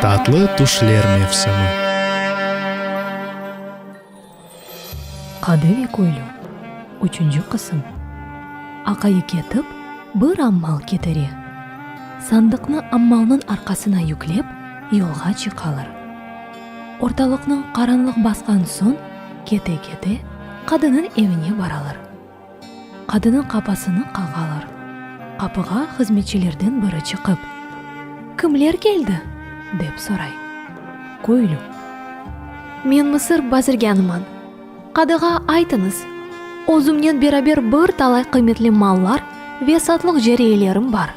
Tatlı tüşler mevsimi. Qadı ve köylü. Üçünci qısım. Aqayı ketip, bir ammal ketire. Sandıqnı ammalnıñ arqasına yüklep, yolğa çıqalar. Ortalıqnı qaranlıq basqan soñ, kete-kete, qadınıñ evine baralar. Qadınıñ qapasını qağalar. Qapığa hızmetçilerden biri çıqıp, Kimler keldi? dep soray. Köylü. Men Mısır bazirgânıman. Qadığa aytıñız, özümnen beraber bir talay qıymetli mallar ve satlıq cariyelerim bar.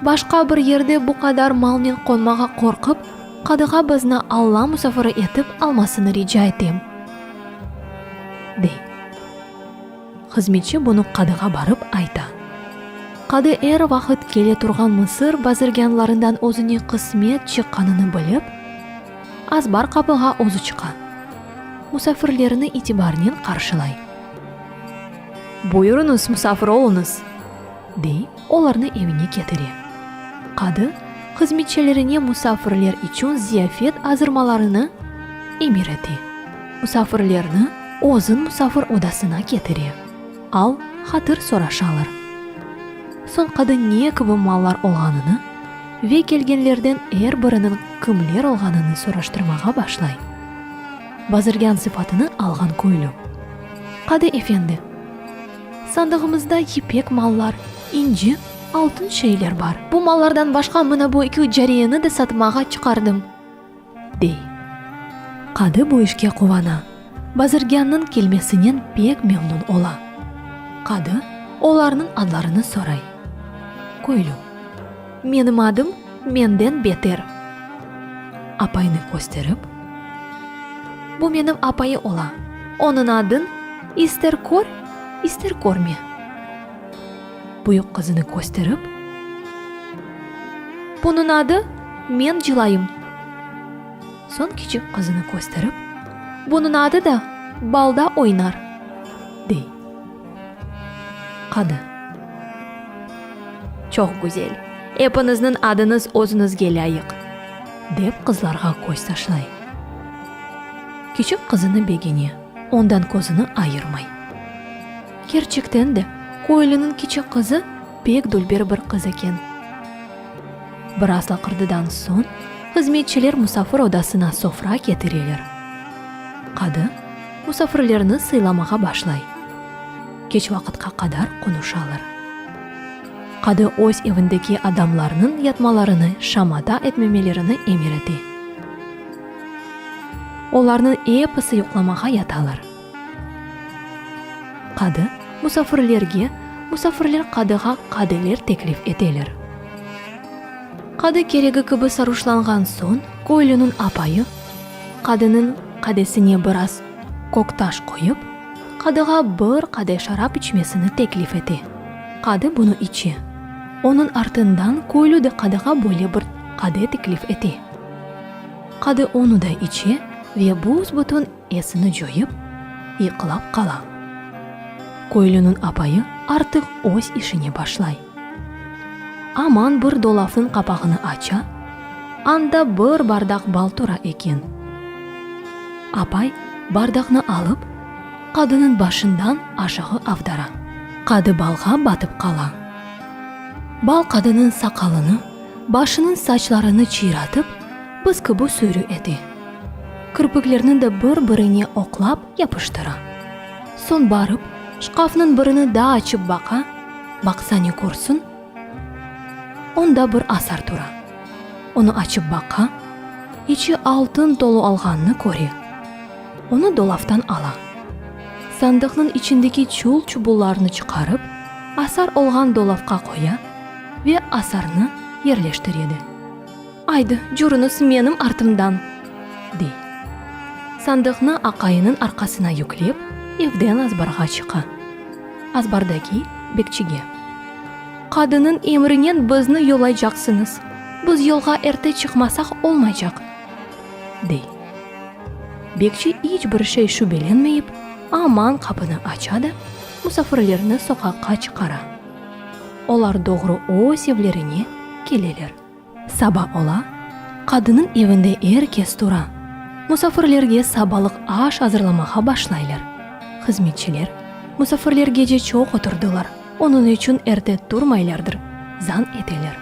Başqa bir yerde bu qadar malnen qonmağa qorqıp, qadığa bizni Alla musafiri etip almasını rica etem. Dey. Hızmetçi bunı qadığa barıp ayta. Qadı er vaqıt kele turğan Mısır bazirgânlarından özüne qısmet çıqqanını bilip, azbar qapığa özü çıqa. Musafirlerni itibarnen qarşılay. Buyurıñız, musafir oluñız! Dey, olarnı evine ketire. Qadı hızmetçilerine musafirler içün ziyafet azırmalarını emir ete. Musafirlerni özün musafir odasına ketire. Al, hatır soraşalar. Soñ qadı ne kibi mallar olğanını ve kelgenlerden er biriniñ kimler olğanını soraştırmağa başlay. Bazirgân sıfatını alğan köylü. Qadı efendi! Sandığımızda yipek mallar, inci, altın şeyler bar. Bu mallardan başqa mına bu eki cariyeni de satmağa çıqardım, dey. Qadı bu işke quvana, bazirgânnıñ kelmesinen pek memnun ola. Qadı olarnıñ adlarını soray. Köylü, Menim adım menden beter. Apaynı kösterip. Bu menim apayı ola. Onıñ adın ister kör, ister körme. Büyük qızını kösterip. Bunıñ adı men cılayım. Soñ kiçik qızını kösterip. Bunıñ adı da balda oynar, dey. Qadı. Çoq güzel. Epiñizniñ adıñız özüñizge lâyıq, dep qızlarğa köz taşlay. Kiçik qızını begene, ondan közüni ayırmay. Kerçekten de, köylüniñ kiçik qızı pek dülber bir qız eken. Biraz laqırdıdan soñ, hızmetçiler musafir odasına sofra ketireler. Qadı musafirlerni sıylamağa başlay. Keç vaqıtqa qadar qonuşalar. Qadı öz evindeki adamlarnıñ yatmalarını şamata etmemelerini emir ete. Olarnıñ episi yuqlamağa yatalar. Qadı musafirlerge, musafirler qadığa qadeler teklif eteler. Qadı keregi kibi saruşlanğan soñ, köylüniñ apayı qadınıñ qadesine biraz köktaş qoyıp, qadığa bir qade şarap içmesini teklif ete. Qadı bunı içe. Onıñ artından köylü de qadığa böyle bir qade teklif ete. Qadı onı da içe ve büs-bütün esini coyıp, yıqlap qala. Köylüniñ apayı artıq öz işine başlay. Aman bir dolafnıñ qapağını aça, anda bir bardaq bal tura eken. Apay bardaqnı alıp, qadınıñ başından aşağı avdara. Qadı balğa batıp qala. Bal qadınıñ saqalını, başınıñ saçlarını çıyratıp, biz kibi sürü ete. Kirpiklerni de bir-birine oqlap yapıştıra. Soñ barıp, şkafnıñ birini daa açıp baqa, baqsa ne körsün, onda bir asar tura. Onı açıp baqa, içi altın tolu alğanını köre. Onı dolaftan ala. Sandıqnıñ içindeki çul-çubullarnı çıqarıp, asar olğan dolafqa qoya ve asarnı yerleştire de. Aydı, cürüñiz menim artımdan! dey. Sandıqnı aqayınıñ arqasına yüklep, evden azbarğa çıqa. Azbardaki bekçige. Qadınıñ emrinen bizni yollaycaqsıñız. Biz yolğa erte çıqmasaq olmaycaq, dey. Bekçi iç bir şey şübelenmeyip, aman qapını aça da, musafirlerni soqaqqa çıqara. Olar doğru öz evlerine keleler. Saba ola. Qadınıñ evinde er kes tura. Musafirlerge sabalıq aş azırlamağa başlaylar. Hızmetçiler, musafirler gece çoq oturdılar, onıñ içün erte turmaylardır, zan eteler.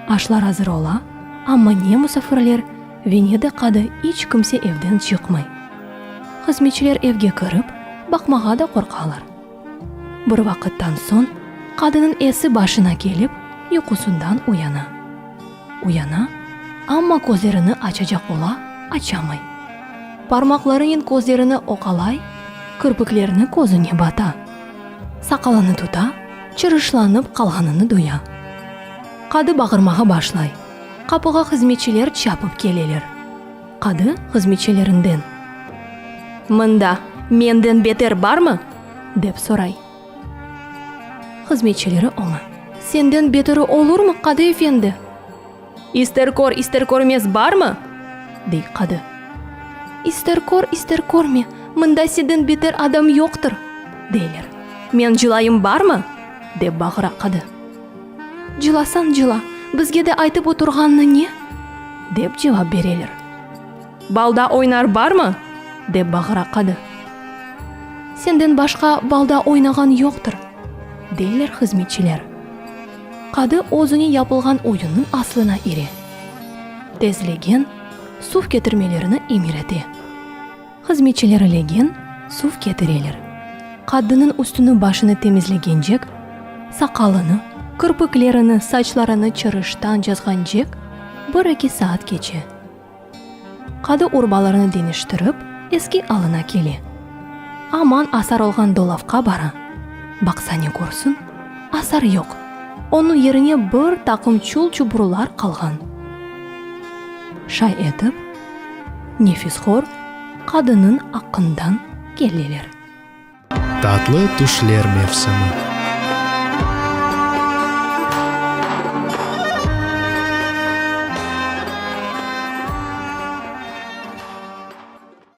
Aşlar azır ola, amma ne musafirler ve ne de qadı iç kimse evden çıqmay. Hızmetçiler evge kirip, baqmağa da qorqalar. Bir vaqıttan soñ qadınıñ esi başına kelip, yuqusından uyana. Uyana, amma közlerini açacaq ola, açamay. Parmaqlarınen közlerini oqalay, kirpiklerini közüne bata. Saqalını tuta, çırışlanıp qalğanını duya. Qadı bağırmağa başlay. Qapığa hızmetçiler çapıp keleler. Qadı hızmetçilerinden. Mında menden beter barmı? dep soray. Hızmetçileri oña. Senden beteri olurmı, qadı efendi? İster kör, ister körmez barmı? dey qadı. İster kör, ister körme, mında senden beter adam yoqtır, deyler. Men cılayım barmı? dep bağıra qadı. Cılasañ cıla, bizge de aytıp oturğannı ne? dep cevap bereler. Balda oynar barmı? dep bağıra qadı. Senden başqa balda oynağan yoqtır, deyler hızmetçiler. Qadı özüne yapılğan oyunnıñ aslına ire. Tezlegen suv ketirmelerini emir ete. Hızmetçileri legen suv ketireler. Qadınnıñ üstüni-başını temizlegencek, saqalını, kirpiklerini, saçlarını çırıştan cazğancek bir-eki saat keçe. Qadı urbalarını deñiştirip, eski alına kele. Aman asar olğan dolapqa bara. Baqsa ne körsün, asar yoq, onıñ yerine bir taqım çul-çuburlar qalğan. Şay etip, nefishor qadınıñ aqqından keleler. Tatlı tüşler mevsimi.